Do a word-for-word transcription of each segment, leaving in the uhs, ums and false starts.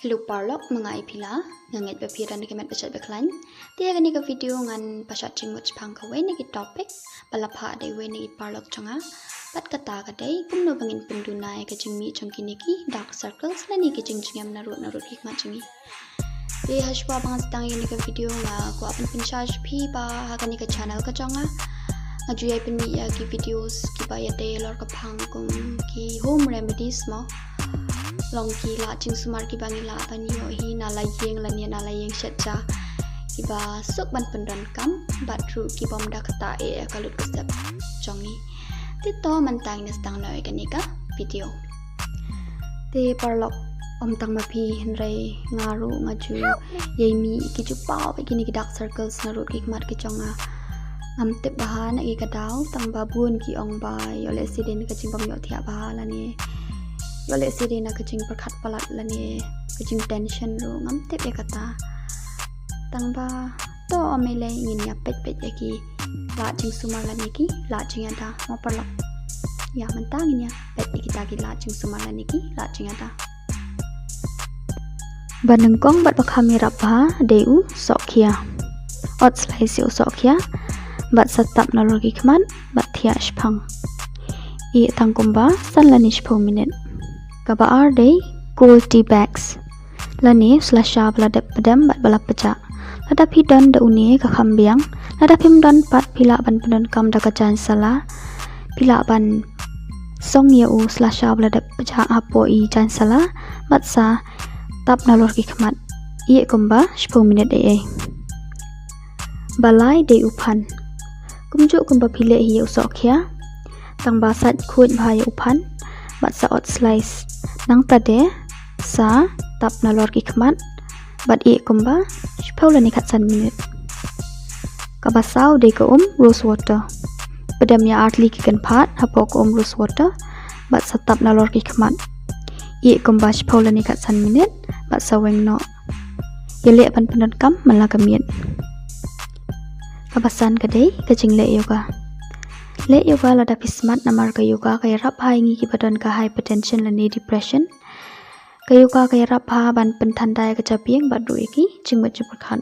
Hello paralok, ma nga i Pila, nga ngeit ba phi don ki met ba shait ba khlaiñ. Te ha kane ka video ngan pynshah jingmut shaphang kawei na ki topic ba la phah da iwei na i paralok jong nga. Bad kata ka dei kumno ba ngin pynduna ïa ka jingmih jong kine ki dark circles lane ki jingjngem narud narud ki khmat jong ngi. Te hashwa ba ngan sdang ïa kane ka video nga kwah ban pynshai sha phi ba ha kane ka channel ka jong nga nga ju ïai pynmih ïa ki videos kiba ïadei halor ka phang kum ki home remedies mo. Long ki lad jingsumar kiba ngi lah ban ïoh hi na la ïing lane na la ïing shet ja kiba suk ban pyndonkam bad ruh ki bym da kata eh ka lut ka sep jong ngi. Te to mynta ngin sdang noh ïa kane ka video. Te paralok, ym tang ma phi hynrei nga ruh nga ju ïai mih ki ju paw bad kine ki dark circles narud ki khmat ki jong nga. Ngam tip bha na ki ka daw tang ba bun ki ong ba ïoh lehse dei na ka jingbym ïoh thiah bha lane ïoh lehse dei na ka jingpyrkhat palat lane ka jingtension ruh ngam tip ïa kata. Tang ba to ym lei ngin ïa peit peit ïa ki lad jingsumar lane ki lad jingïada mo paralok. Ïa mynta ngin ïa peit ïa kita ki lad jingsumar lane ki lad jingïada. Ba nyngkong bad ba kham ïarap bha dei u sohkhia. Ot slai ïa u sohkhia bad sa tap nalor ki khmat bad thiah shipang. Ïeh tang kumba san lane shiphew minit. Kaba ar dei cold tea bags. Lane u slasha ba la dep pdem bad ba la pjah. Lada phi don da une ka kham biang. Lada phim don pat phi lah ban pyndonkam da ka jaiñ sala. Phi lah ban song ïa u slasha ba la dep pjah hapoh i jaiñ sala bad sa tap nalor ki khmat. Ïeh kumba shiphew minit ei ei. Ba lai dei u phan. Kumjuh kumba phi leh hi ïa u sohkhia. Tang ba sait khuid bha ïa u phan bad sa ot slai. Nangta de sa tap nalor ki khmat bad ïeh kumba shiphew lane khatsan minit. Kaba saw dei ka um rose water. Pdem ïa ar tylli ki kynphad hapoh ka um rose water bad sa tap nalor ki khmat. Ïeh kumba shiphew lane khatsan minit bad sa weng noh. Ïaleh ban pyndonkam man la ka miet. Kaba san ka dei ka jingleh yoga. Leh yoga lada phi smat namar ka yoga ka ïarap bha ïa ngi kiba don ka hypertension lane depression. Ka yoga ka ïarap bha ban pynthanda ïa ka jabieng bad ruh ïa ki jingmut jingpyrkhat.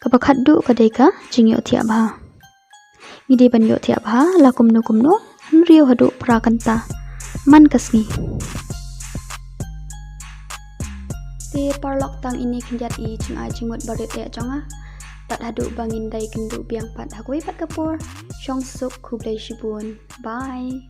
Kaba khatduh ka dei ka jingïohthiah bha. Ngi dei ban ïohthiah bha la kumno kumno hynriew haduh phra kynta man ka sngi. Te paralok tang ine khyndiat i jingai jingmut barit eh jong nga. Tad haduh ba ngin da ïakynduh biang pat ha kawei pat ka por. Shong suk, khublei shibun. Bye.